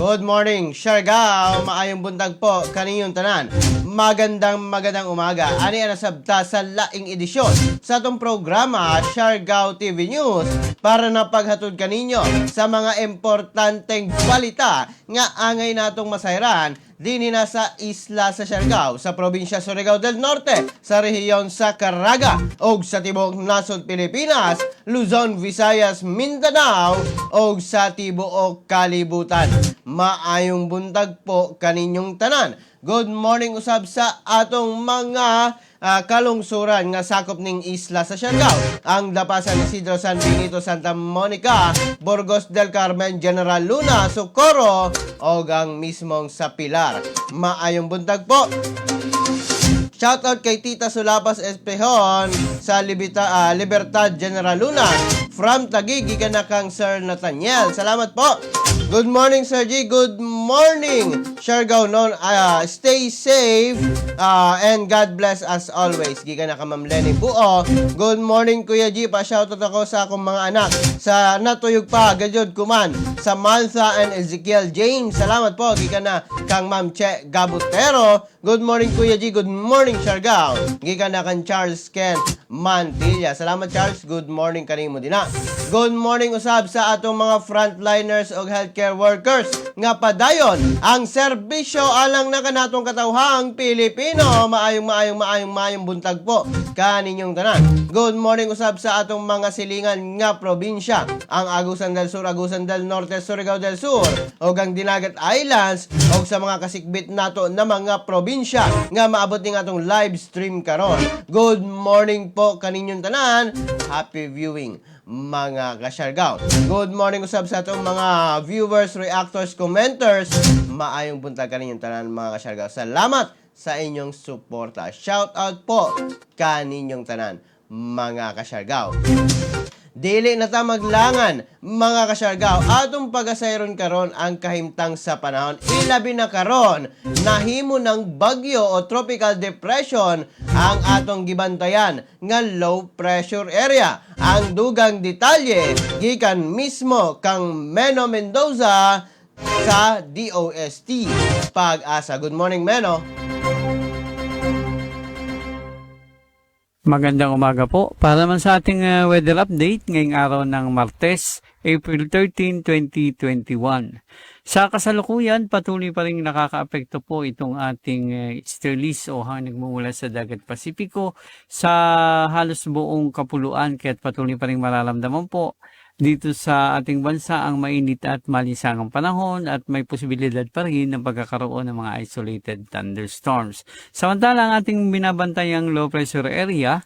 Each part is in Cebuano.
Good morning, Siargao! Maayong buntag po kaninyong tanan. Magandang magandang umaga. Ani ang nasabta sa laing edisyon sa atong programa Siargao TV News para na paghatod kaninyo sa mga importanteng balita nga angay natong masayran dinhi na sa isla sa Siargao, sa probinsya Surigao del Norte, sa rehiyon sa Caraga, ug sa tibuok nasod Pilipinas, Luzon, Visayas, Mindanao, ug sa tibuok kalibutan. Maayong buntag po kaninyong tanan. Good morning usab sa atong mga kalungsuran nga sakop ning isla sa Siargao. Ang Dapa, San Isidro, San Benito, Santa Monica, Burgos del Carmen, General Luna, Socorro, o ang mismong sa Pilar. Maayong buntag po. Shoutout kay Tita Sulapas Espehon sa Libertad, General Luna. From Taguig, gikan na kang Sir Nathaniel. Salamat po. Good morning, Sir G. Good morning, Siargao non. Stay safe and God bless as always. Gikan na ka Ma'am Lenny Buo. Good morning, Kuya G. Pa-shoutout ako sa akong mga anak sa natuyog pa, gadyod kuman, Samantha and Ezekiel James. Salamat po. Gikan na kang Ma'am Che Gabutero. Good morning, Kuya G. Good morning, Siargao. Gikan na kang Charles Ken Mantilla. Salamat, Charles. Good morning kanimo din na. Good morning usab sa atong mga frontliners o healthcare workers nga padayon ang serbisyo alang na kanatong katawhang Pilipino. Maayong maayong maayong maayong buntag po kaninyong tanan. Good morning usab sa atong mga silingan nga probinsya, ang Agusan del Sur, Agusan del Norte, Surigao del Sur, ug ang Dinagat Islands, ug sa mga kasikbit nato na mga probinsya nga maabot ning atong live stream karon. Good morning po kaninyong tanan. Happy viewing, mga kasyargaw. Good morning usab sa atong mga viewers, reactors, commenters. Maayong buntag kaninyong tanan, mga kasyargaw. Salamat sa inyong suporta. Shout out po kaninyong tanan, mga kasyargaw. Dili na ta maglangan, mga kasyargaw. Atong pagasayron karon ang kahimtang sa panahon. Ilabi na karon, nahimo ng bagyo o tropical depression ang atong gibantayan nga low pressure area. Ang dugang detalye gikan mismo kang Meno Mendoza sa DOST PAGASA. Good morning, Meno. Magandang umaga po. Para naman sa ating weather update ngayong araw ng Martes, April 13, 2021. Sa kasalukuyan, patuloy pa rin nakakaapekto po itong ating easterlies o hangin nagmumula sa Dagat Pasipiko sa halos buong kapuluan, kaya't patuloy pa rin mararamdaman po dito sa ating bansa ang mainit at malisangang panahon at may posibilidad pa rin ng pagkakaroon ng mga isolated thunderstorms. Samantala, ang ating binabantayang low pressure area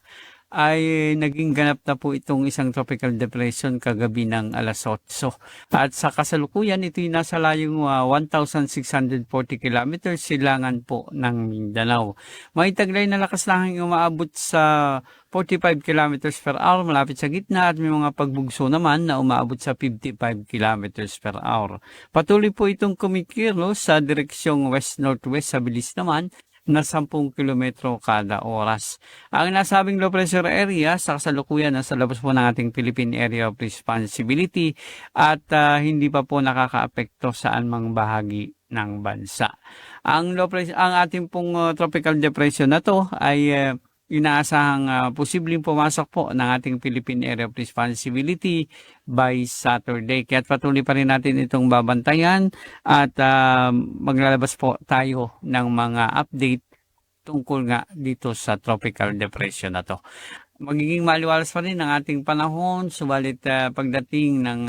ay naging ganap na po itong isang tropical depression kagabi ng alas 8. At sa kasalukuyan, ito'y nasa layong 1,640 kilometers silangan po ng Mindanao. May taglay na lakas na hangin umaabot sa 45 kilometers per hour malapit sa gitna at may mga pagbugso naman na umaabot sa 55 kilometers per hour. Patuloy po itong kumikilos sa direksyong west-northwest sa bilis naman na 10 kilometro kada oras. Ang nasabing low pressure area sa kasalukuyan nasa labas po ng ating Philippine Area of Responsibility at hindi pa po nakakaapekto sa anumang bahagi ng bansa. Ang ating pong tropical depression na to ay inaasahang posibleng pumasok po ng ating Philippine Area of Responsibility by Saturday. Kaya patuloy pa rin natin itong babantayan at maglalabas po tayo ng mga update tungkol nga dito sa tropical depression na to. Magiging maliwalas pa rin ang ating panahon, subalit pagdating ng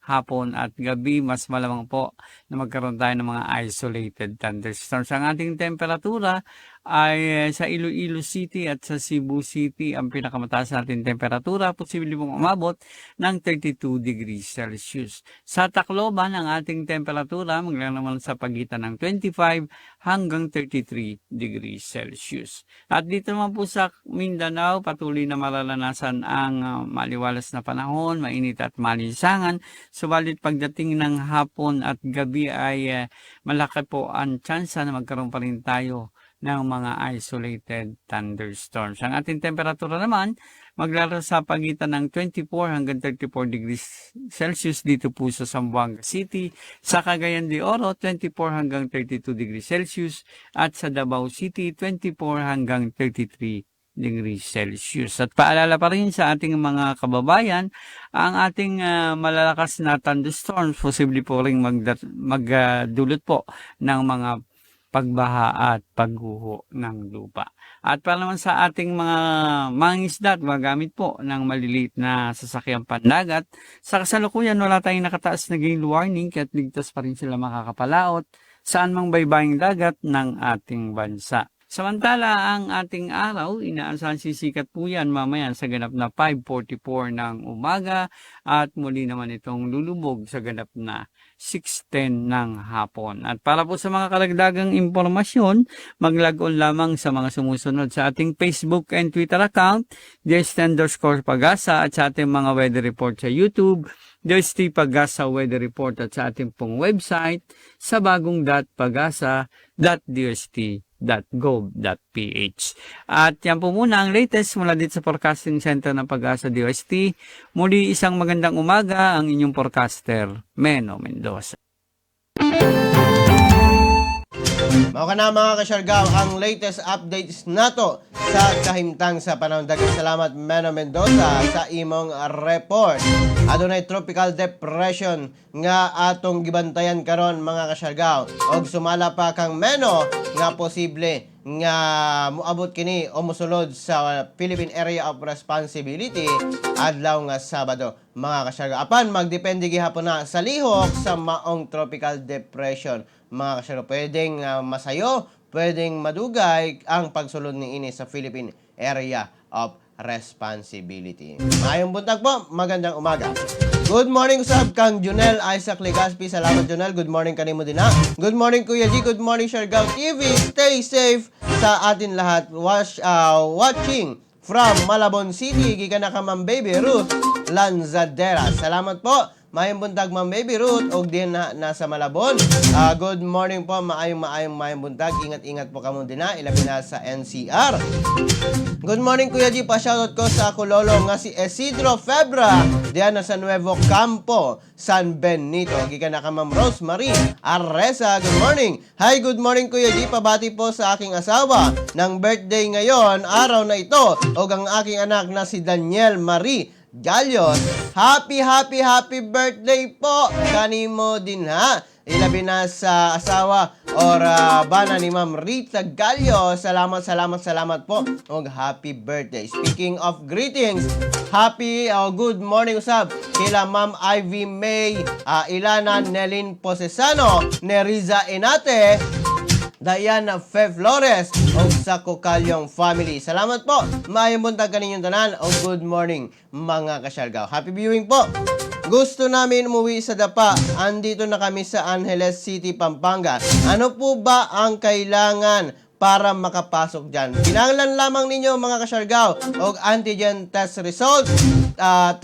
hapon at gabi, mas malamang po na magkaroon tayo ng mga isolated thunderstorms. Ang ating temperatura ay sa Iloilo City at sa Cebu City, ang pinakamataas natin temperatura, posible pong umabot ng 32 degrees Celsius. Sa Tacloban, ang ating temperatura maglalang naman sa pagitan ng 25 hanggang 33 degrees Celsius. At dito naman po sa Mindanao, patuloy na mararanasan ang maliwalas na panahon, mainit at malinsangan. Subalit pagdating ng hapon at gabi ay malaki po ang tsansa na magkaroon pa rin tayo ng mga isolated thunderstorms. Ang ating temperatura naman Maglaro sa pagitan ng 24 hanggang 34 degrees Celsius dito po sa Zamboanga City. Sa Cagayan de Oro, 24 hanggang 32 degrees Celsius. At sa Davao City, 24 hanggang 33 degrees Celsius. At paalala pa rin sa ating mga kababayan, ang ating malalakas na thunderstorms posible po rin magdulot po ng mga pagbaha at pagguho ng lupa. At para naman sa ating mga mangisda at magamit po ng maliliit na sasakyang pandagat, sa kasalukuyan wala tayong nakataas na gale warning, kaya't ligtas pa rin sila makakapalaot saan mang baybaying dagat ng ating bansa. Samantala, ang ating araw, inaasahan sisikat po yan mamaya sa ganap na 5:44 ng umaga at muli naman itong lulubog sa ganap na 6:10 ng hapon. At para po sa mga karagdagang impormasyon, mag-log on lamang sa mga sumusunod sa ating Facebook and Twitter account, DST_Pagasa, at sa ating mga weather report sa YouTube, DST Pagasa Weather Report, at sa ating pong website sa bagong.pagasa.dst.gov.ph. At yan po muna ang latest mula dito sa Forecasting Center ng Pagasa DOST. Muli, isang magandang umaga, ang inyong forecaster, Meno Mendoza. Mao kana, mga kasyargaw, ang latest updates nato sa kahimtang sa panahon. Daghang salamat, Meno Mendoza, sa imong report. Adunay tropical depression nga atong gibantayan karon, mga kasyargaw. Og sumala pa kang Meno nga posible nga muabot kini o mosulod sa Philippine Area of Responsibility adlaw nga Sabado, mga kasyargaw. Apan magdepende gihapon na sa lihok sa maong tropical depression, mga kasyargaw. Pwedeng masayo, pwedeng madugay ang pagsulod ni ini sa Philippine Area of Responsibility. Maayong buntag po, magandang umaga. Good morning usab kang Junel Isaac Legaspi. Salamat, Junel. Good morning kanimo din ha. Good morning, Kuya G. Good morning, Siargao TV. Stay safe sa atin lahat. Watching from Malabon City. Gikan na ka Ma'am Baby Ruth Lanzadera. Salamat po. Maayong buntag, Ma'am Baby Ruth, og din na nasa Malabon. Good morning po, maayong maayong maayong buntag. Ingat-ingat po kamo din na, ilabi na sa NCR. Good morning, Kuya G, pa-shoutout ko sa ako lolo nga si Isidro Febra diyan na sa Nuevo Campo, San Benito. Gikan na ka Ma'am Rosemary Arreza. Good morning. Hi, good morning, Kuya G. Pabati po sa aking asawa ng birthday ngayon, araw na ito, og ang aking anak na si Daniel Marie Galios. Happy, happy, happy birthday po kanimo din ha. Ilabi na sa asawa or bana ni Ma'am Rita Gallo. Salamat, salamat, salamat po. Og happy birthday. Speaking of greetings, happy o good morning usab kila Ma'am Ivy May, Ilana Nelin Posesano, Neriza Enate, Diana Fe Flores og sa Kokalyong family. Salamat po. Maayong buntag kaninyong tanan og good morning, mga kasyargaw. Happy viewing po. Gusto namin umuwi sa Dapa. Andito na kami sa Angeles City, Pampanga. Ano po ba ang kailangan para makapasok dyan? Kinahanglan lamang ninyo, mga kasyargaw, og antigen test result,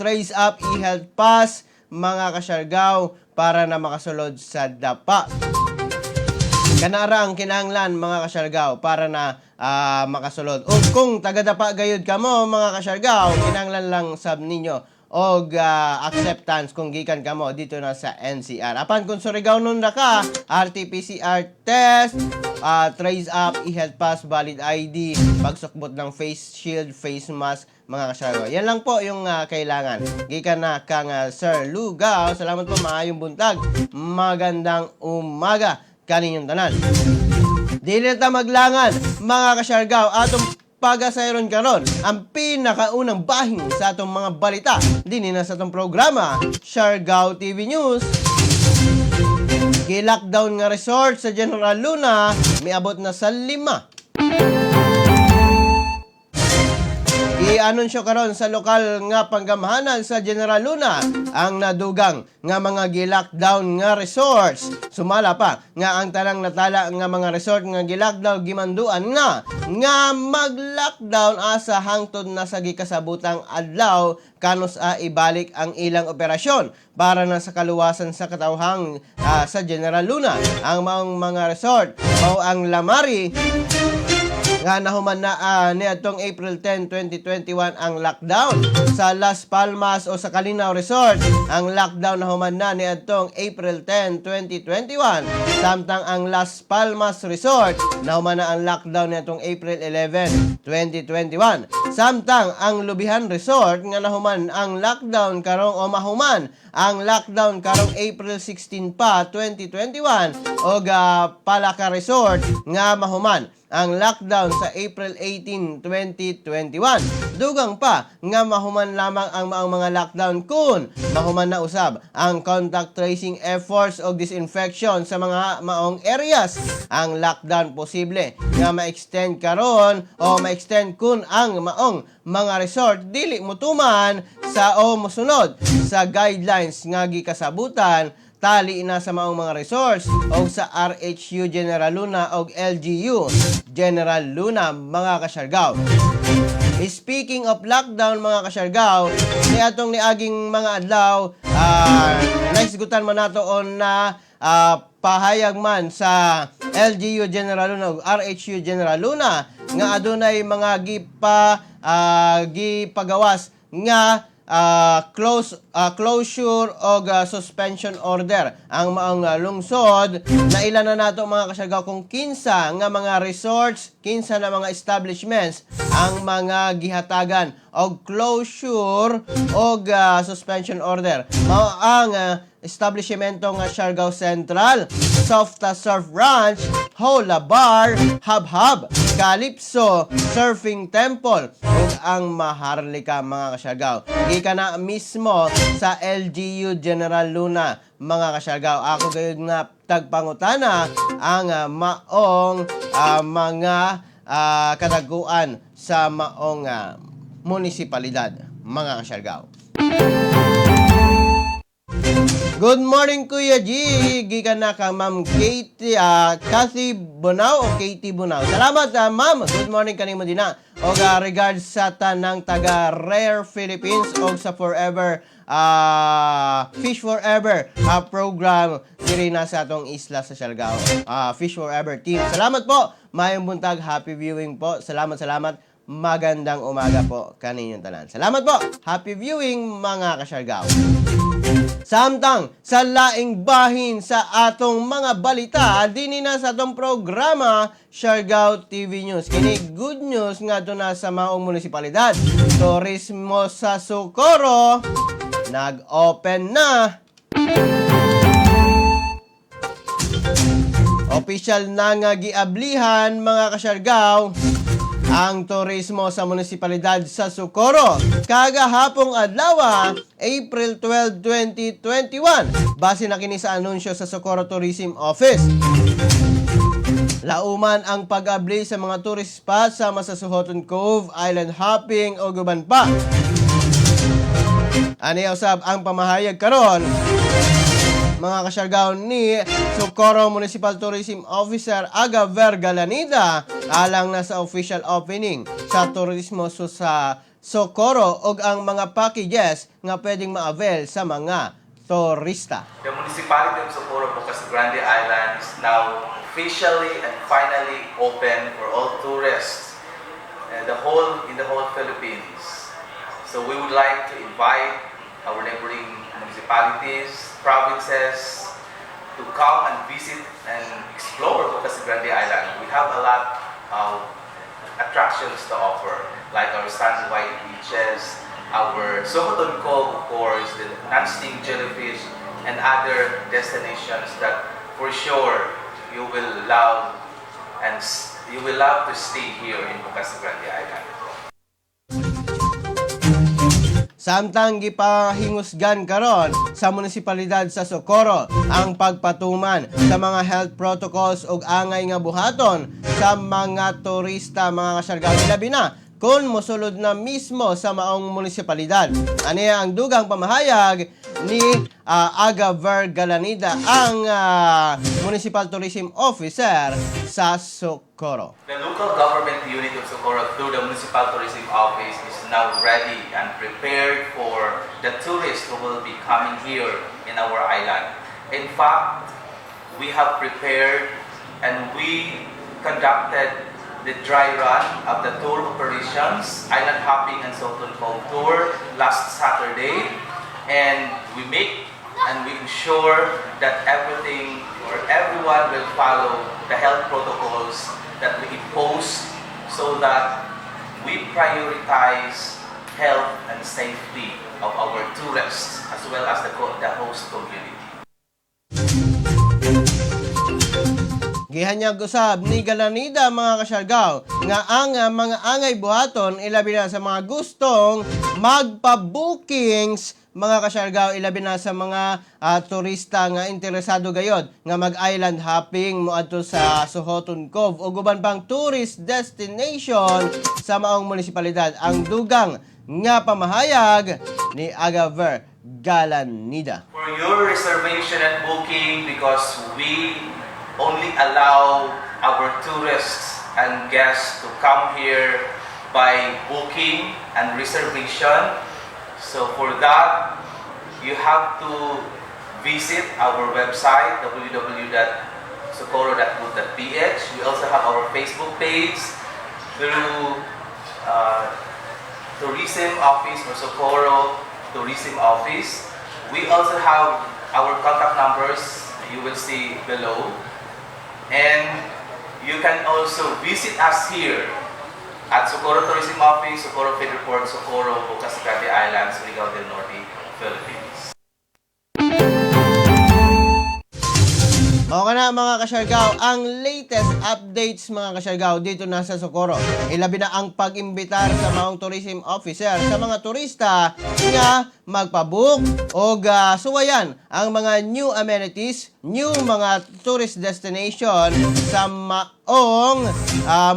trace up e-health pass, mga kasyargaw, para na makasulod sa Dapa. Kanara ang kinahanglan, mga kasyargaw, para na makasulod. O kung taga-Dapa gayud kamo, mga kasyargaw, kinahanglan lang sab ninyo og acceptance kung gikan kamo dito na sa NCR. Apan kung Surigao nun ra ka, RT-PCR test, trace up, e-health pass, valid ID, pagsukbot ng face shield, face mask, mga kasyargaw. Yan lang po yung kailangan. Gikan na kang Sir Lugaw. Salamat po, maayong buntag. Magandang umaga kaninyong tanan. Dili na ta maglangan, mga kasyargaw, atong pagasayron karon ang pinakaunang bahin sa atong mga balita dinhi na sa atong programa, Siargao TV News. Gi-lockdown nga resort sa General Luna miabot na sa 5. I-anunsyo karon sa lokal nga panggamhanan sa General Luna ang nadugang nga mga gi-lockdown nga resorts. Sumala pa nga ang tanang natala nga mga resort nga gi-lockdown gimanduan na nga mag-lockdown asa hangtod na sa gikasabutang adlaw kanus a ibalik ang ilang operasyon para na sa kaluwasan sa katawhang sa General Luna. Ang maong mga resort mao ang Lamari, nga nahuman na niadtong April 10, 2021 ang lockdown. Sa Las Palmas o sa Kalinaw Resort, ang lockdown nahuman na niadtong April 10, 2021. Samtang ang Las Palmas Resort, nahuman na ang lockdown niadtong April 11, 2021. Samtang ang Lubihan Resort nga nahuman ang lockdown karong o mahuman ang lockdown karong April 16 pa, 2021, og Palaka Resort nga mahuman ang lockdown sa April 18, 2021. Dugang pa nga mahuman lamang ang maong mga lockdown kung mahuman na usab ang contact tracing efforts o disinfection sa mga maong areas. Ang lockdown posible nga ma-extend karon o ma-extend kun ang maong mga resort dili mutuman sa o mosunod sa guidelines nga gikasabutan tali na sa maong mga resorts o sa RHU General Luna o LGU General Luna, mga kasyargaw. Speaking of lockdown, mga kasyargaw, ni atong niaging mga adlaw, naisgutan man nato on na pahayag man sa LGU General Luna ug RHU General Luna nga adunay mga gipagawas nga closure o suspension order ang maong lungsod. Naila na nato, mga kasyargaw, kung kinsa nga mga resorts, kinsa na mga establishments ang mga gihatagan og closure og suspension order. Mao ang establishmento nga Siargao Central, Softa Surf Ranch, Hola Bar, Hub Hub, Calypso, Surfing Temple, ug ang Maharlika, mga kasyargaw. Gikan na mismo sa LGU General Luna, mga kasyargaw. Ako gayud nga tagpangutana ang maong mga kadaguan sa maong munisipalidad, mga kasyargaw. Good morning, Kuya G. Gikan na kang Ma'am Katie, Kathy Bunao o Katie Bunao. Salamat, Ma'am. Good morning kanimo din na. O regards sa tanang taga Rare Philippines o sa Forever Fish Forever program diri na sa atong isla sa Siargao. Fish Forever team. Salamat po. Maayong buntag. Happy viewing po. Salamat, salamat. Magandang umaga po kaninyong tanan. Salamat po. Happy viewing, mga kasyargao. Samtang sa laing bahin sa atong mga balita dinhi na sa atong programa Siargao TV News. Kini good news nga na sa maong munisipalidad. Turismo sa Socorro nag-open na. Official na nga giablihan, mga kasyargaw, ang turismo sa munisipalidad sa Socorro kagahapong adlaw, April 12, 2021. Base na kini sa anunsyo sa Socorro Tourism Office. Lauman ang pag-abli sa mga tourist spots sama sa Sohoton Cove, island hopping o guban pa. Ani usab ang pamahayag karon, mga kasyargaw, ni Socorro Municipal Tourism Officer Aga Vergalanida alang na sa official opening sa turismo sa Socorro ug ang mga packages nga pwedeng ma-avail sa mga turista. The municipality of Socorro, Bucas Grande Island is now officially and finally open for all tourists the whole in the whole Philippines. So we would like to invite our neighboring municipalities, provinces to come and visit and explore Bucas Grande Island. We have a lot of attractions to offer, like our sandy white beaches, our Sohoton Cove, of course, the non-sting jellyfish, and other destinations that for sure you will love and you will love to stay here in Bucas Grande Island. Samtang gipahingusgan karon sa munisipalidad sa Socorro ang pagpatuman sa mga health protocols ug angay nga buhaton sa mga turista, mga kasyargaw, labi na kung mosulod na mismo sa maong munisipalidad. Ani ang dugang pamahayag ni Aga Ver Galanida, ang Municipal Tourism Officer sa Socorro. The local government unit of Socorro through the Municipal Tourism Office is now ready and prepared for the tourists who will be coming here in our island. In fact, we have prepared and we conducted the dry run of the tour operations, island hopping and Sohoton Cove tour last Saturday, and we make and we ensure that everything or everyone will follow the health protocols that we impose so that we prioritize health and safety of our tourists as well as the host community. Gihanyag usab ni Galanida, mga kasyargaw, nga ang mga angay buhaton, ilabi na sa mga gustong magpa-bookings, mga kasyargaw, ilabi na sa mga turista nga interesado gayod nga mag-island hopping moadto sa Sohoton Cove o uban pang tourist destination sa maong munisipalidad. Ang dugang nga pamahayag ni Agaver Galanida. For your reservation and booking, because we only allow our tourists and guests to come here by booking and reservation. So for that, you have to visit our website www.socorro.gov.ph. We also have our Facebook page through Tourism Office or Socorro Tourism Office. We also have our contact numbers you will see below. And you can also visit us here at Socorro Tourism Office, Socorro Federal Socorro, Bucas Grande Island, Surigao del Norte, Philippines. Mao kana, mga kasyargaw, ang latest updates, mga kasyargaw, dito na sa Socorro. Ilabi na ang pag-imbitar sa maong tourism officer sa mga turista nga magpabook o suwayan ang mga new amenities, new mga tourist destination sa maong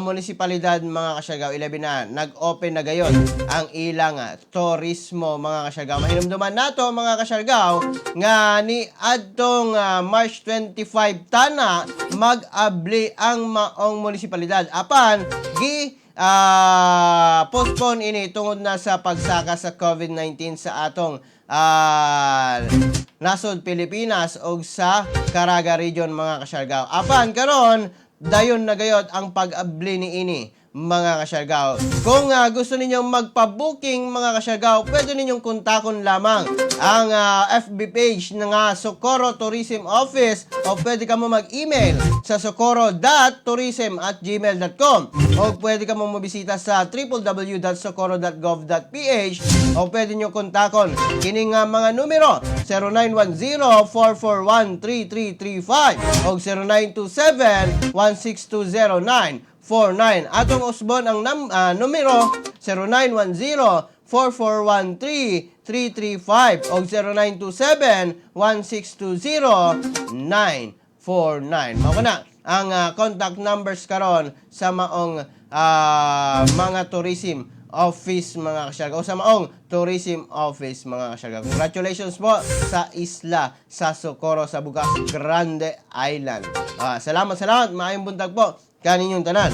munisipalidad, mga kasyargaw. Ilabi na nag-open na gayon ang ilang turismo, mga kasyargaw. Mahinumduman nato, mga kasyargaw, nga ni adtong March 25 tana mag-abli ang maong munisipalidad. Apan gi postpone ini tungod na sa pagsaka sa COVID-19 sa atong nasod Pilipinas og sa Caraga Region, mga kasyargaw. Apan karon dayon na gayod ang pag-abli ni ini, mga kasyargaw. Kung gusto ninyong magpa-booking, mga kasyargaw, pwede ninyong kontakon lamang ang FB page ng Socorro Tourism Office o pwede ka mo mag-email sa socorro.tourism@gmail.com o pwede ka mo mobisita sa www.socorro.gov.ph o pwede nyo kontakon kini nga mga numero 0910-441-3335 o 0927-1620949. Atong usbon ang numero 0910-4413-335 o 0927-1620-949. Mao na ang contact numbers karon sa maong mga tourism office, mga kasyargaw, o sa maong tourism office, mga kasyargaw. Congratulations po sa isla sa Socorro sa Bucas Grande Island. Salamat, salamat. Maayong buntag po kaninyong tanan.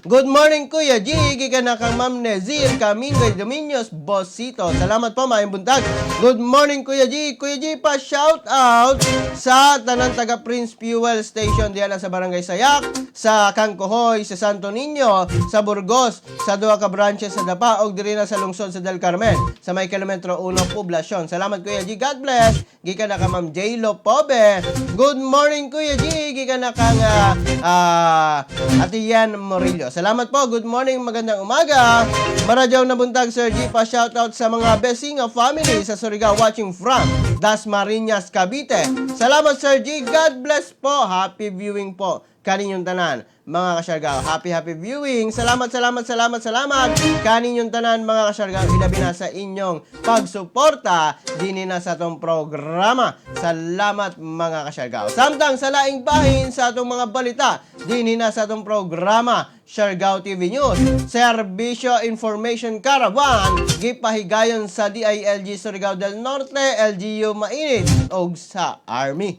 Good morning, Kuya G. Gikan na kang Ma'am Nezir Camingoy Dominios Bosito. Salamat po, maayong buntag. Good morning, Kuya G. Kuya G, pa shout out sa tanan taga Prince Fuel Station diyan sa Barangay Sayak, sa Kangkohoy, sa Santo Niño, sa Burgos, sa duha ka branches sa Dapa ug diri na sa lungsod sa Del Carmen, sa may kilometro 1 Poblacion. Salamat, Kuya G. God bless. Gikan na ka Ma'am J-Lo Pobe. Good morning, Kuya G. Gikan na kang Ate Yan Morillo. Salamat po. Good morning. Magandang umaga. Maradyaw na buntag, Sir G. Pa shoutout sa mga Besinga family sa Surigao watching from Dasmariñas, Cavite. Salamat, Sir G. God bless po. Happy viewing po kaninyong tanan, mga kasyargaw. Happy, happy viewing. Salamat, salamat, salamat, salamat kaninyong tanan, mga kasyargaw. Ilabi na sa inyong pagsuporta dinhi na sa atong programa. Salamat, mga kasyargaw. Samtang sa laing bahin sa atong mga balita dinhi na sa atong programa Siargao TV News, Serbisyo Information Caravan gipahigayon sa DILG Surigao del Norte, LGU Mainit ug sa Army.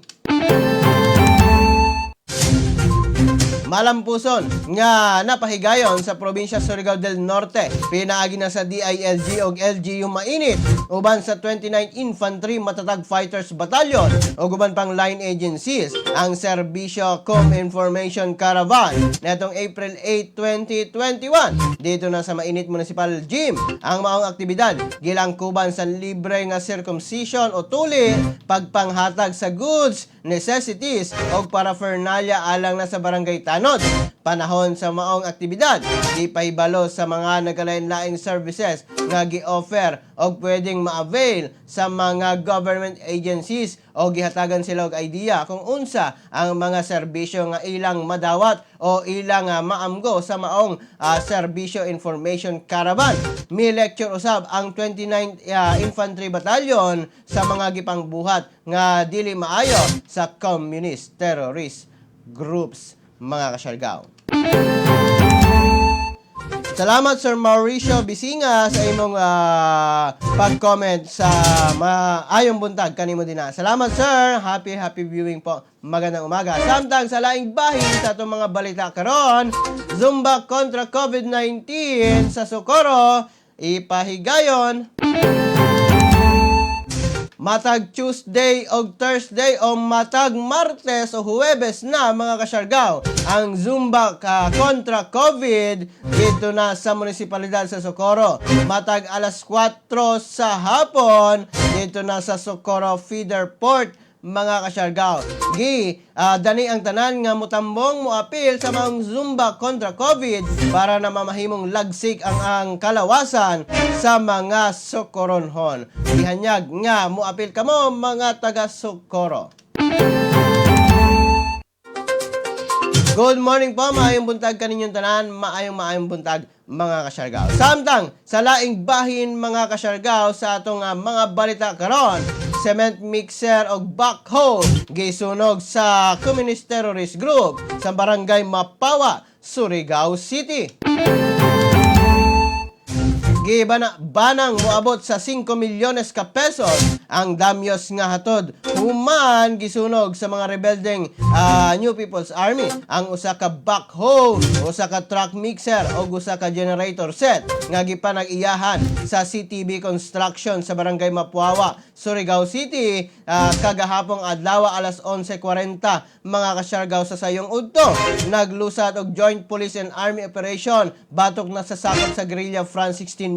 Malampuson nga napahigayon sa probinsya Surigao del Norte pinaagi na sa DILG og LGU Mainit uban sa 29 Infantry Matatag Fighters Battalion ug uban pang line agencies ang Serbisyo Com Information Caravan netong April 8, 2021 dito na sa Mainit Municipal Gym. Ang maong aktibidad gilangkuban sa libre nga circumcision o tuli, pagpanghatag sa goods, necessities o paraphernalia alang na sa barangay tanod. Panahon sa maong aktibidad, gipahibalo sa mga nagkalain-laing services nga gi-offer og pwedeng ma-avail sa mga government agencies o gihatagan sila og idea kung unsa ang mga serbisyo nga ilang madawat o ilang maamgo sa maong serbisyo information caravan. Mi lecture usab ang 29 Infantry Battalion sa mga gipangbuhat nga dili maayo sa communist terrorist groups, mga kasyargaw. Salamat, Sir Mauricio Bisinga, sa imong pag-comment sa maayong buntag kanimo din. Salamat, sir. Happy happy viewing po. Magandang umaga. Samtang sa laing bahin sa atong mga balita karon, Zumba kontra COVID-19 sa Socorro ipahigayon. Matag Tuesday o Thursday o matag Martes o Huwebes na, mga kasyargaw, ang Zumba kontra COVID dito na sa munisipalidad sa Socorro. Matag alas 4 sa hapon dito na sa Socorro Feeder Port, mga kasyargaw. Gi, dani ang tanan nga mutambong moapil sa mga Zumba kontra COVID para na mamahimong lagsik ang kalawasan sa mga Socoronhon. Gihanyag nga moapil kamo, mga taga Socorro. Good morning po, maayong buntag kaninyong tanan, maayong maayong buntag, mga kasyargaw. Samtang sa laing bahin, mga kasyargaw, sa atong mga balita karon, cement mixer og backhoe gisunog sa Communist Terrorist Group sa Barangay Mapawa, Surigao City. Gibana banang moabot sa 5 milyones ka pesos ang damyos nga hatod human gisunog sa mga rebeldeng New People's Army ang usa ka backhoe, usa ka truck mixer ug usa ka generator set nga gipanag-iyahan sa CTB Construction sa Barangay Mapuawa, Surigao City kagahapong adlaw alas 11:40, mga kasyargaw, sa sayong udto. Naglusad og joint police and army operation batok na sa sakop sa Guerrilla Front 16B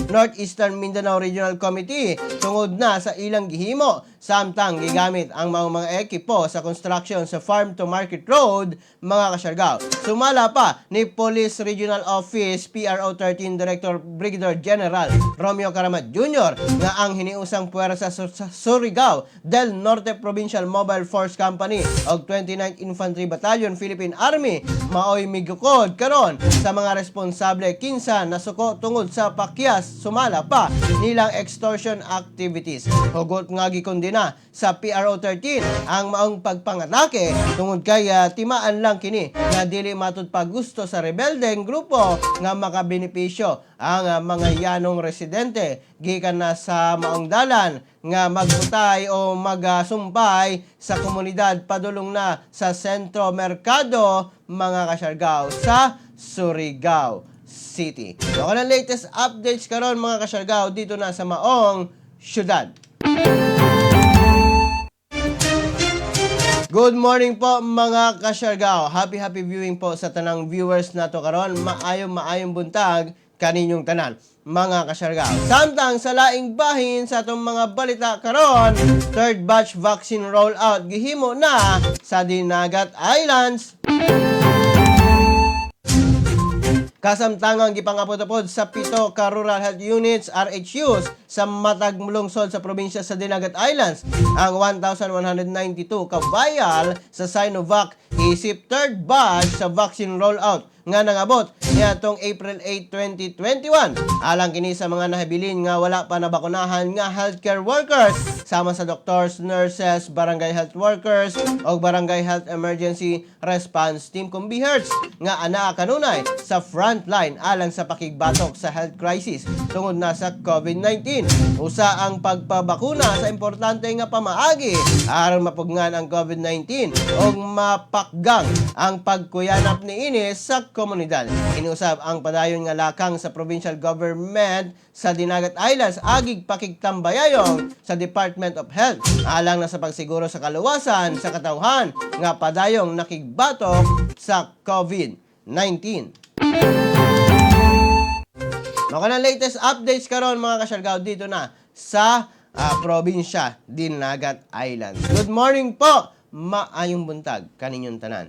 Northeastern Mindanao Regional Committee tungod na sa ilang gihimo samtang gigamit ang mga ekipo sa construction sa Farm to Market Road, mga kasyargaw. Sumala pa ni Police Regional Office PRO 13 Director Brigadier General Romeo Caramat Jr. nga ang hiniusang puwersa sa Surigao del Norte Provincial Mobile Force Company og 29th Infantry Battalion Philippine Army maoy migukod karon sa mga responsable kinsa nasuko tungod sa pakyas sumala pa nilang extortion activities. Hugot nga gikondena sa PRO 13 ang maong pagpangatake tungod kay timaan lang kini nga dili matud pagusto sa rebeldeng grupo nga makabenepisyo ang mga yanong residente gikan na sa maong dalan nga magbutay o magsumpay sa komunidad padulong na sa sentro merkado, mga kasyargaw, sa Surigao City. So, ang latest updates karon, mga kasyargaw, dito na sa maong syudad. Good morning po, mga kasyargaw. Happy happy viewing po sa tanang viewers nato karon. Maayong maayong buntag kaninyong tanan, mga kasyargaw. Samtang sa laing bahin sa atong mga balita karon, third batch vaccine rollout gihimo na sa Dinagat Islands. Kasamtangang gipangapod-apod sa 7 ka Rural Health Units RHUs sa matag lungsod sa probinsya sa Dinagat Islands ang 1,192 ka vial sa Sinovac isip third batch sa vaccine rollout nga nangabot niadtong April 8, 2021. Alang kini sa mga nahabilin nga wala pa nabakunahan nga healthcare workers. sama sa doctors, nurses, barangay health workers o barangay health emergency response team kung BHERTS nga anaa kanunay sa frontline alang sa pakigbatok sa health crisis tungod na sa COVID-19. Usa ang pagpabakuna sa importante nga pamaagi aron mapugngan ang COVID-19 ug mapakgang ang pagkuyanap niini sa komunidad. Inusab ang padayon nga lakang sa provincial government sa Dinagat Islands agig pakigtambayayong sa Department of Health alang na sa pagsiguro sa kaluwasan sa katawhan nga padayong nakigbatok sa COVID-19. Mao na latest updates karon, mga kasyargao, dito na sa probinsya Dinagat Islands. Good morning po! Maayong buntag kaninyong tanan.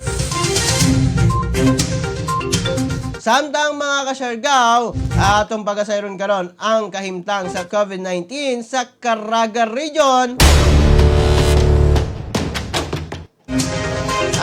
Samtang, mga kasyargao, atong pagasayron karon ang kahimtang sa COVID-19 sa Caraga Region.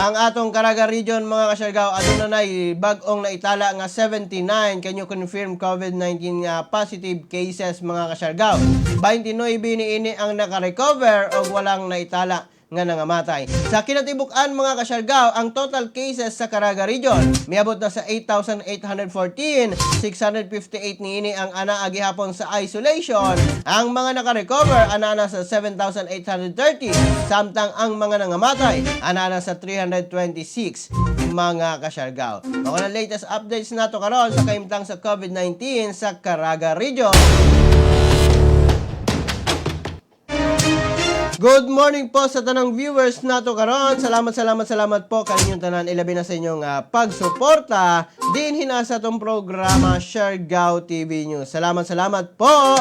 Ang atong Caraga Region, mga kasyargao, aduna nay bag-ong naitala nga 79 can you confirm COVID-19 nga positive cases, mga kasyargao. 29 niini ang naka-recover og walang naitala nga nangamatay. Sa kinatibuk-an, mga kasyargao, ang total cases sa Caraga Region miabot na sa 8,814, 658 niini ang anaa gihapon sa isolation. Ang mga naka-recover ana na sa 7,830, samtang ang mga nangamatay ana na sa 326, mga kasyargao. Mao na latest updates nato karon sa kahimtang sa COVID-19 sa Caraga Region. Good morning po sa tanang viewers nato karon. Salamat, salamat, salamat po kaninyong tanan, ilabi na sa inyong pagsuporta din hina sa atong programa Siargao TV News. Salamat, salamat po.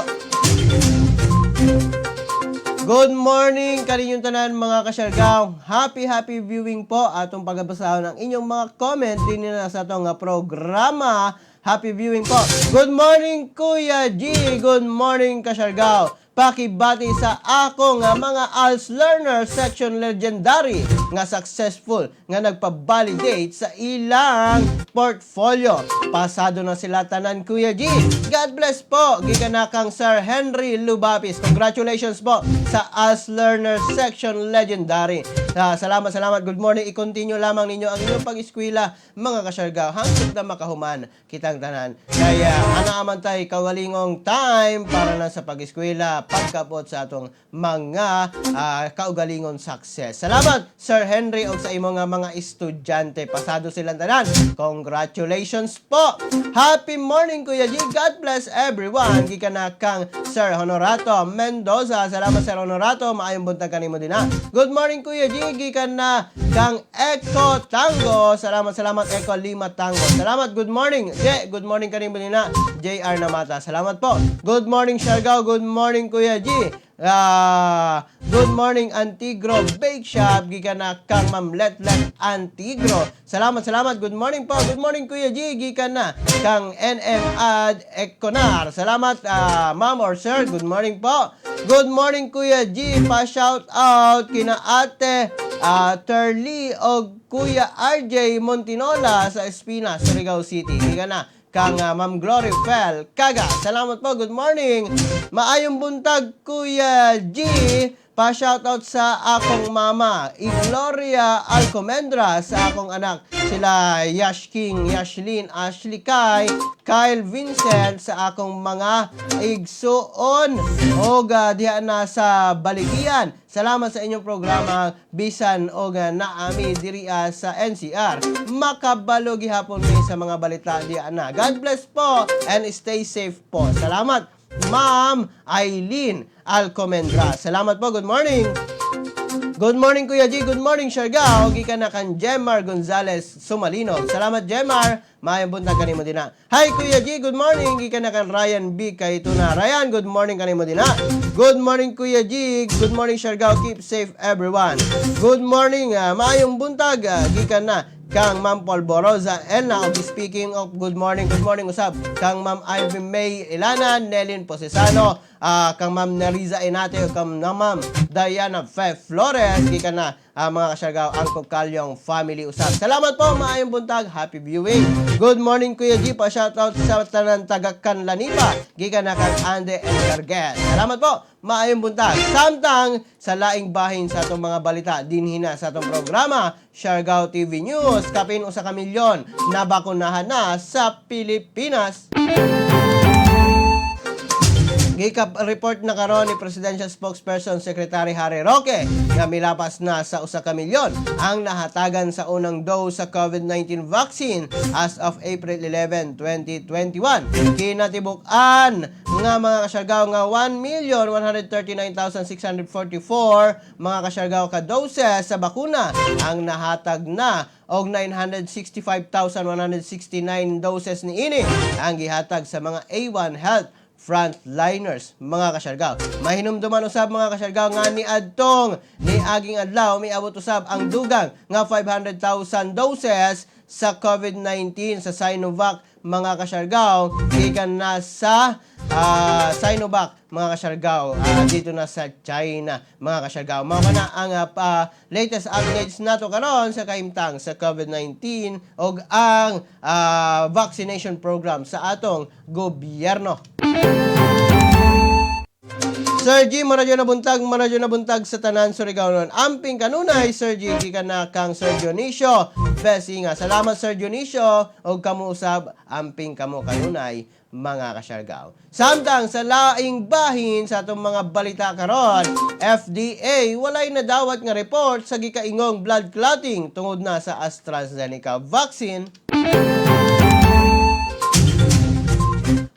Good morning kaninyong tanan, mga kasyargao. Happy happy viewing po, atong pagabasahon ang inyong mga comment din na sa atong programa. Happy viewing po. Good morning, Kuya G. Good morning, kasyargao. Pakibati sa ako nga mga ALS learner section legendary nga successful nga nagpa-validate sa ilang portfolio. Pasado na sila tanan, Kuya G. God bless po. Gikan kang Sir Henry Lubapis. Congratulations po sa ALS Learner Section Legendary. Salamat, salamat. Good morning. I-continue lamang ninyo ang inyong pag-eskwela, mga kasyargao, hangtod na makahuman kitang tanan. Kaya ana man tay kaugalingong time para na sa pag-eskwela, pagkapot sa atong mga kaugalingon success. Salamat, Sir Henry, og sa imong nga mga estudyante. Pasado silang tanan. Congratulations po. Happy morning, Kuya G. God bless everyone. Gikan na kang Sir Honorato Mendoza. Salamat, Sir Honorato. Maayong buntag kanimo din ha. Good morning, Kuya G. Gikan na kang Echo Tango. Salamat, salamat, Echo Lima Tango. Salamat. Good morning. Je, good morning kanimo din ha. JR Namata. Salamat po. Good morning, Siargao. Good morning, Kuya G. Good morning, Antigro Bake Shop. Gikan na kang Ma'am Letlet Antigro. Salamat, salamat. Good morning po. Good morning, Kuya G. Gikan na kang NM Ad Econar. Salamat, ma'am or sir. Good morning po. Good morning, Kuya G. Pa-shout out kina Ate Terly o Kuya RJ Montinola sa Espinas, Surigao City. Gikan na kang Ma'am Glory Fel Kaga. Salamat po. Good morning. Maayong buntag, Kuya G. Pa-shoutout sa akong mama, Gloria Alcomendra, sa akong anak, sila Yash King, Yashlin, Ashley Kai, Kyle Vincent, sa akong mga igsuon og diha na sa Baligian. Salamat sa inyong programa bisan og naami diri sa NCR. Makabalo gihapon mi sa mga balita diha na. God bless po and stay safe po. Salamat, Ma'am Eileen Alcomendra. Salamat po. Good morning. Good morning, Kuya G. Good morning, Siargao. Gikan na kan Jemar Gonzales Sumalinog. Salamat, Jemar. Maayong buntag kanimo din na. Hi, Kuya G. Good morning. Gikan na kan Ryan B. Kayto na. Ryan, good morning kanimo din na. Good morning, Kuya G. Good morning, Siargao. Keep safe, everyone. Good morning. Maayong buntag. Gikan na kang Ma'am Polborosa Elna. Og speaking of good morning usab kang Ma'am Ivy May Ilana, Nelin Posesano, kang Ma'am Neriza Inate, ug kang Ma'am Diana Fe Flores, gikan na mga Kasiargao, ang Kokalyong family usab. Salamat po, maayong buntag, happy viewing. Good morning, Kuya G, pa shoutout sa tanan taga Canlanipa, gikan na kang Ande and Garget. Salamat po, maayong buntag. Samtang sa laing bahin sa atong mga balita dinhi na sa atong programa Siargao TV News, kapin 1 ka milyon nabakunahan na sa Pilipinas. Gika-report na karon ni Presidential Spokesperson Secretary Harry Roque nga milapas na sa 1 ka milyon ang nahatagan sa unang dose sa COVID-19 vaccine as of April 11, 2021. Kinatibuk-an nga, mga kasyargaw, nga 1,139,644, mga kasyargaw, ka doses sa bakuna ang nahatag na og 965,169 doses niini ang gihatag sa mga A1 Health frontliners, mga kasyargaw. Mahinumduman usab, mga kasyargaw, nga ni aging adlaw miabot usab ang dugang nga 500,000 doses sa COVID-19 sa Sinovac, mga kasyargaw, gikan na sa Sinovac, mga kasyargaw, dito na sa China, mga kasyargaw. Mao kana ang latest updates nato karon sa kahimtang sa COVID-19 ug ang vaccination program sa atong gobyerno. Sir G, maradyo na buntag, maradyo na buntag sa tanan Surigao nun. Amping kanunay, Sir G, gikan na kang Sir Dionisio Besinga. Salamat, Sir Dionisio, og kamo usab, amping kamo kanunay, mga kasyargaw. Samtang sa laing bahin sa atong mga balita karon, FDA walay nadawat nga report sa gikaingong blood clotting tungod na sa AstraZeneca vaccine.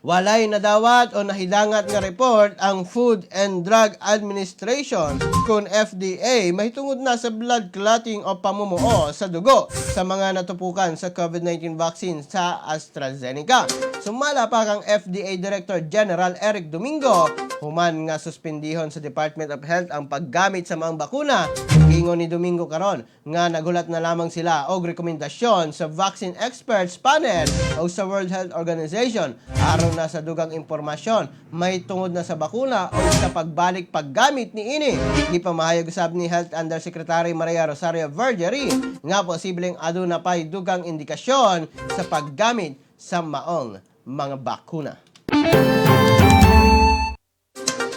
Walay nadawat o nahidangat nga report ang Food and Drug Administration kung FDA mahitungod na sa blood clotting o pamumuo sa dugo sa mga natupukan sa COVID-19 vaccine sa AstraZeneca. Sumala pa kang FDA Director General Eric Domingo, human nga suspendihon sa Department of Health ang paggamit sa mga bakuna. Ingon ni Domingo karon nga nagulat na lamang sila og rekomendasyon sa Vaccine Experts Panel o sa World Health Organization aron na sa dugang impormasyon may tungod na sa bakuna o sa pagbalik paggamit niini. Gipamahayag usab ni Health Undersecretary Maria Rosario Vergeire nga posibleng aduna pay dugang indikasyon sa paggamit sa maong mga bakuna.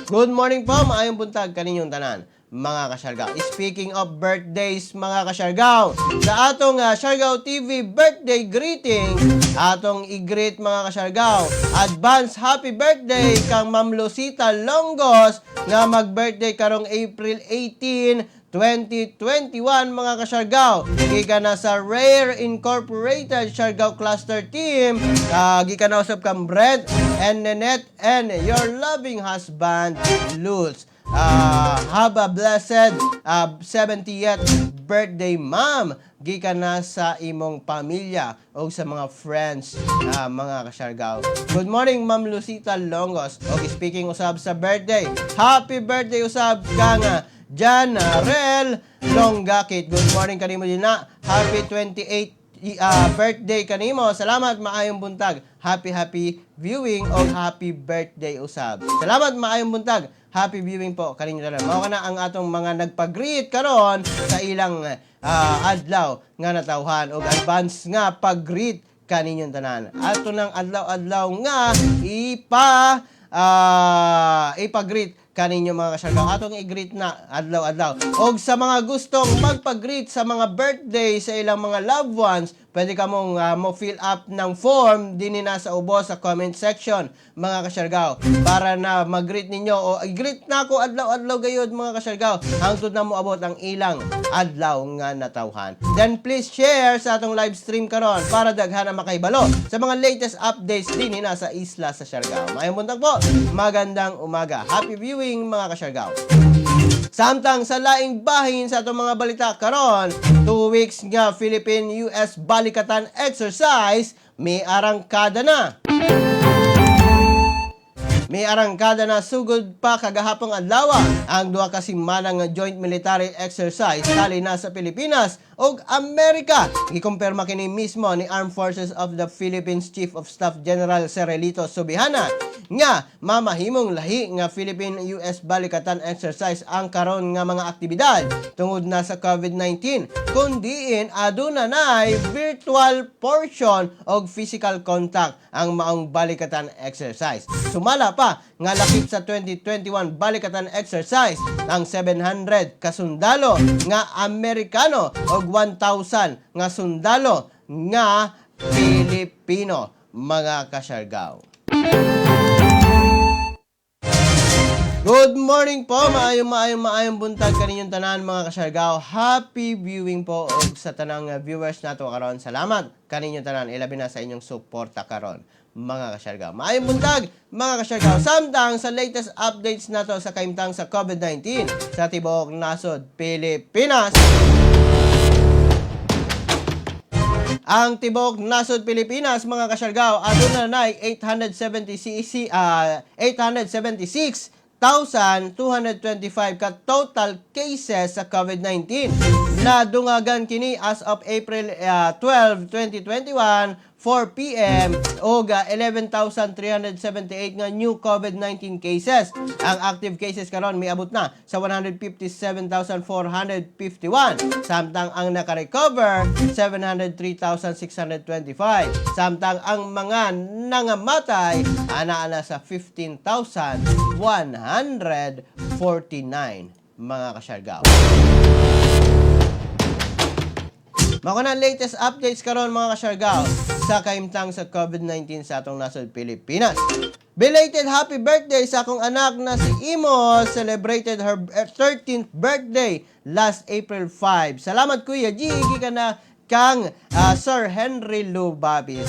Good morning po, maayong buntag kaninyong tanan, mga kasyargaw. Speaking of birthdays, mga kasyargaw, sa atong Siargao TV birthday greeting, atong i-greet, mga kasyargaw, advance happy birthday kang Ma'am Lucita Longos nga mag-birthday karong April 18, 2021, mga kasyargaw. Gikan na sa Rare Incorporated Siargao Cluster Team. Gikan na usab kang Brent and Nanette and your loving husband, Lutz. Have a blessed 70th birthday, ma'am. Gikan na sa imong pamilya o sa mga friends, mga kasyargaw. Good morning, Ma'am Lucita Longos. Okay, speaking usab sa birthday. Happy birthday usab kang Jan Rel Longgakit. Good morning kanimo din na. Happy 28 birthday kanimo. Salamat, maayong buntag. Happy happy viewing o happy birthday usab. Salamat, maayong buntag. Happy viewing po kaninyo tanan. Mao kana ang atong mga nagpag-greet karon sa ilang adlaw nga natawhan og advance nga pag-greet kaninyong tanan. Ato nang adlaw-adlaw nga ipag-greet kaninyo, mga kasyargaw. Atong i-greet na adlaw-adlaw. Og sa mga gustong magpag-greet sa mga birthday sa ilang mga loved ones, pwede ka mong mo fill up ng form dinhi na sa ubos sa comment section, mga kasyargaw, para na mag-greet ninyo o i-greet na ako adlaw-adlaw gayod, mga kasyargaw, hangtod na moabot ang ilang adlaw nga natawhan. Then please share sa atong live stream karon para daghan ang makahibalo sa mga latest updates dinhi na sa isla sa Siargao. Maayong buntag po. Magandang umaga. Happy viewing, mga kasyargaw. Samtang sa laing bahin sa atong mga balita karon, 2 weeks nga Philippine-US Balikatan exercise may arangkada na. May arangkada na sugod pa kagahapong adlaw ang 2 ka semana nga joint military exercise tali na sa Pilipinas ug Amerika. Gikumpirma kini mismo ni Armed Forces of the Philippines Chief of Staff General Cirilito Sobejana nga mamahimong lahi nga Philippine-US Balikatan exercise ang karon nga mga aktibidad tungod na sa COVID-19, kundiin aduna nay virtual portion og physical contact ang maong Balikatan exercise. Sumala pa nga lakip sa 2021 Balikatan exercise ang 700 kasundalo nga Amerikano og 1,000 nga sundalo nga Pilipino, mga kasyargaw. Good morning po, maayong maayong maayong buntag kaninyong tanan, mga kasyargaw. Happy viewing po og sa tanang viewers nato karon. Salamat kaninyong tanan, ilabi na sa inyong suporta karon, mga kasyargaw. Maayong buntag, mga kasyargaw. Samtang sa latest updates nato sa kaimtang sa COVID-19 sa tibuok nasod Pilipinas. Ang tibuok nasod Pilipinas, mga kasyargaw, aduna nay 876 876,225 ka total cases sa COVID-19. Nadungagan kini as of April 12, 2021, 4 p.m. og 11,378 nga new COVID-19 cases. Ang active cases karon miabot na sa 157,451. Samtang ang naka-recover, 703,625. Samtang ang mga nangamatay, ana-ana sa 15,149, mga kasyargaw. Mao na latest updates karon, mga kasyargaw, sa kaimtang sa COVID-19 sa atong nasod Pilipinas. Belated happy birthday sa akong anak na si Imo, celebrated her 13th birthday last April 5. Salamat, Kuya G, gikan na kang Sir Henry Lubabis.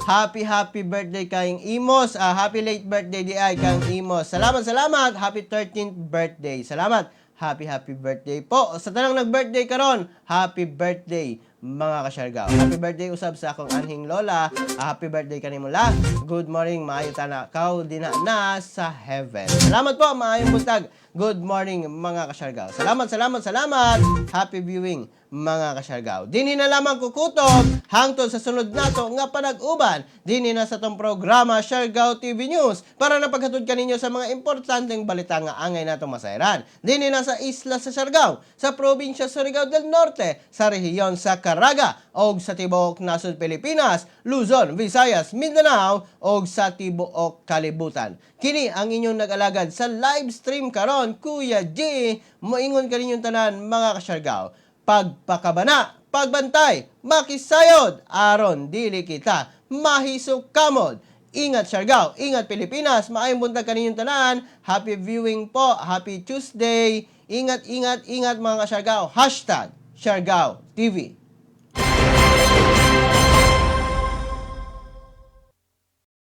Happy happy birthday kang Imos. Happy late birthday diay kang Imos. Salamat, salamat. Happy 13th birthday. Salamat. Happy happy birthday po. Sa tanang nag-birthday karon, happy birthday, mga kasyargaw. Happy birthday usab sa akong anhing lola. Happy birthday kanimo, la. Good morning, maayo tana kaw dina na sa heaven. Salamat po, maayong buntag. Good morning, mga kasyargaw. Salamat, salamat, salamat. Happy viewing, mga kasyargaw. Dinhi na lamang kukutob hangtod sa sunod nato nga panag-uban dinhi na sa atong programa Siargao TV News para napaghatod kaninyo sa mga importanteng balita nga angay natong masayran. Dinhi na sa isla sa Siargao, sa probinsya Surigao del Norte, sa rehiyon sa Caraga og sa tibuok nasod Pilipinas, Luzon, Visayas, Mindanao og sa tibuok kalibutan. Kini ang inyong nag-alagad sa live stream karon, Kuya G, moingon kaninyong tanan, mga kasyargaw. Pagpakabana, pagbantay, makisayod, aron dili kita mahisukamod. Ingat Siargao, ingat Pilipinas, maayong buntag kaninyong tanan. Happy viewing po, happy Tuesday. Ingat, ingat, ingat, mga Siargao. #SiargaoTV.